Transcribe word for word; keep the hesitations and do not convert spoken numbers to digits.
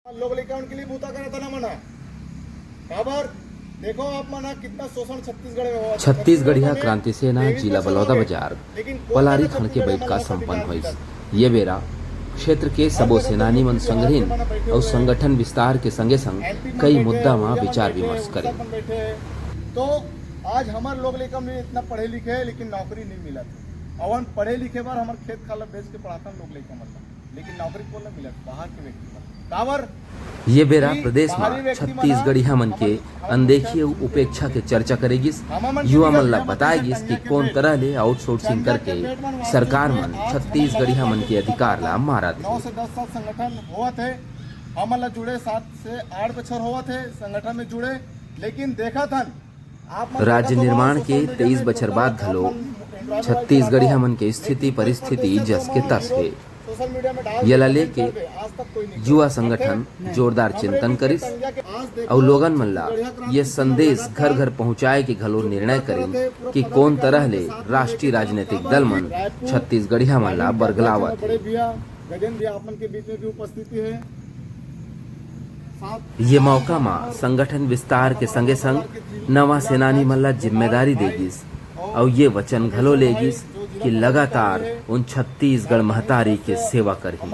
लोग लइका मन के लिए बूता करत हे ना मन ह। काबर? देखो आप मन ह, कितना शोषण छत्तीसगढ़ में होवत हे। छत्तीसगढ़िया छत्तीसगढ़ में क्रांति सेना तेईस जिला बछर हो गे, बलौदाबाजार लेकिन कोई पलारीखन के बइठका संपन्न होइस। ये बेरा क्षेत्र के सबो सेनानी मन संग रहिन अउ संगठन विस्तार के संगे संग कई मुद्दा म विचार विमर्श करिन। तो आज हमर लोग लइका मन इतना पढ़े लिखे हे, लेकिन नौकरी नहीं मिलत हे। अउ हम पढ़े लिखे बर हमर खेत खार ल बेच के पढ़ाथन लोग लइका मन ल, लेकिन नौकरी कोन ल मिलत? बाहर के व्यक्ति मन। काबर? ये बेरा प्रदेश म छत्तीसगढ़िया मन के अनदेखी अउ उपेक्षा के चर्चा करे गिस। युवा मन ला बताए गिस कि कोन तरह ले आउटसोर्सिंग करके सरकार मन छत्तीसगढ़िया मन के अधिकार ला मारत हे। नौ से दस साल संगठन होवत हे, हमन ला जुड़े सात से आठ बछर होवत हे संगठन में जुड़े, लेकिन देखत हन राज्य निर्माण के तेईस बछर बाद घलो छत्तीसगढ़िया मन के स्थिति परिस्थिति जस के तस हे। येला लेके युवा संगठन जोरदार चिंतन करिस अउ लोगन मन ला ये संदेश घर घर पहुंचाए के घलो निर्णय करिन कि कोन तरह ले राष्ट्रीय राजनीतिक दल मन छत्तीसगढ़िया मन ला बरगलावत हे। गजेंद्र जी आप मन के बीच में भी उपस्थिति है। ये मौका म संगठन विस्तार के संगे संग नवा सेनानी मन ला जिम्मेदारी दे गिस अउ ये वचन घलो ले गिस कि लगातार उन छत्तीसगढ़ महतारी के सेवा करही।